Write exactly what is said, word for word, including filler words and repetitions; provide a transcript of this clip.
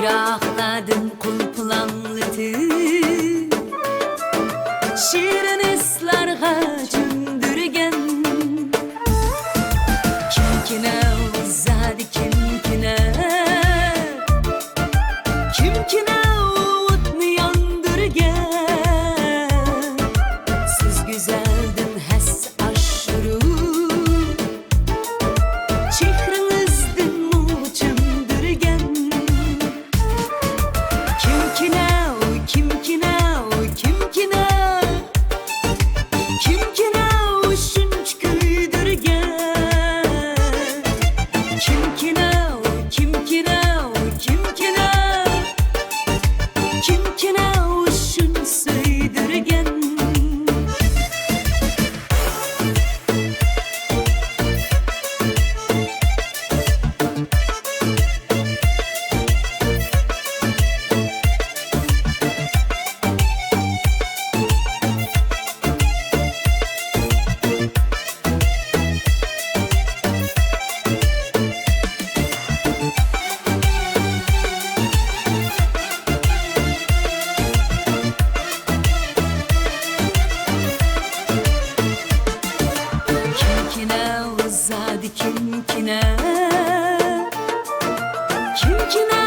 يىراقلاردىن قۇلپىلاڭلىتىپ، شېرىن ھېسلارغا چۆمدۈرگەن. كىمكىنە ئۇ زادى، كىمكىنە، كىمكىنە ئوتنى ياندۇرگەن. سىز گۈزەلدىن ھەس ئاشۇرۇپ، چېھرىڭىزدىن نۇر چۆمدۈرگەن. كىمكىنە ئۇ، كىمكىنە ئۇ، كىمكىنە؟ كىمكىنە ئۇ شۇنچە كۆيدۈرگەن؟ كىمكىنە ئۇ، كىمكىنە ئۇ، كىمكىنە؟ كىمكىنە ئۇ شۇنچە سۆيدۈرگەن؟ كىمكىنە ئۇ زادى، كىمكىنە؟ كىمكىنە